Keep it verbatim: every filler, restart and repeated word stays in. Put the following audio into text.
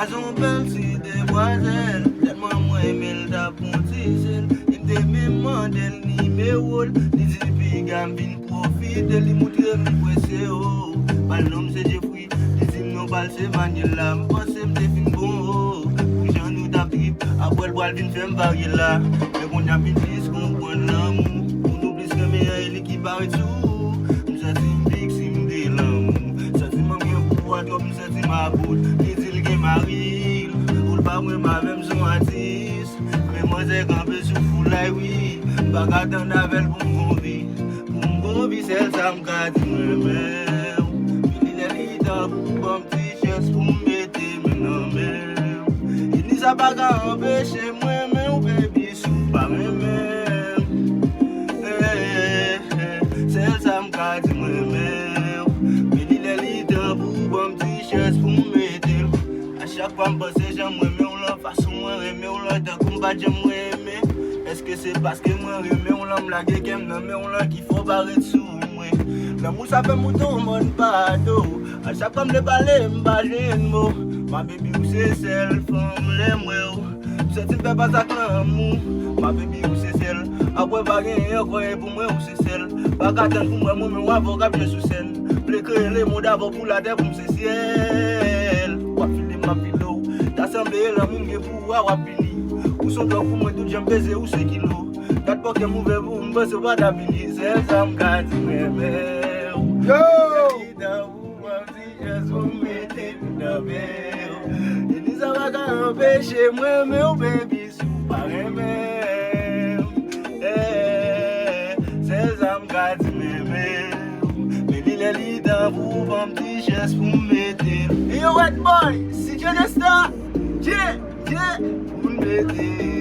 Gazon bèl ti demwazèl, tèlman mwen renmen l t ap pran ti sèl. E m te menm mande l nimewo l, li di piga m vin pwofite, li moutre m li prese o. Pral non m se Jeffrey, li di m non pral se Manuela. M panse m te fin bon o, pou jan nou t ap trip, apre l pral vin fè m varye la. Men kounye a m vin plis konprann lanmou, pou nou plis renmen an, e li ki parèt sou ou. M santi m big si m te lanmou, santi m gen pouvwa twòp, m santi m about. Li di l gen mari l, ou l pa mwen m avè m son atis. Men manzè kanpe sou foulay wi, m pa ka tann avè l pou m gon vi. Pou m gon vi sèl sa m ka di m renmen w. Vini lè li tan pou ban m ti chans pou m mete men nan men w. E ni sa pa ka anpeche m renmen w baby si w pa renmen m. Eh, eh, eh. Sèl sa m ka di m renmen w. Vini lè li tan pou ban m ti chans pou m mete l. A chak fwa m panse jan m renmen w lan, fason mwen renmen w lan, tankou m pa t janm renmen. Èske se paske mwen renmen w lan, m lage kè m nan men w lan ki fè w parèt sou mwen? Lanmou sa fè m moute yon mòn pado. A chak fwa m vle pale, m pa jwenn mo. Ma baby, ou se sèl fanm lè m wè w. M santi m fè pas ak lanmou. Ma baby, ou se sèl. Apre pa genyen ankò, e pou mwen ou se sèl. Pa ka tann pou m wè mwen, men w avè w k ap jwe sou sèn. Vle kreye lemond avè w pou latè pou m se syèl. W ap file m, m ap file w. Ta sanble e lanmou m gen pou ou a w ap pini. Ou se yon dwòg pou mwen, tout jan m peze ou se kilo. Gad bò kè m ouvè pou m panse w pa ta vini. Sèl sa m ka di m renmen w. Yo! Ki tan pou ban m ti chans pou m mete m nan men w. E ni sa pa ka anpeche m renmen w baby si w pa renmen m. Eh, sèl sa m ka di m renmen w. Men li lè li tan pou ban m ti chans pou m mete l. Yo, Red Boy, C J Nesta, yeah, yeah, pou m mete l.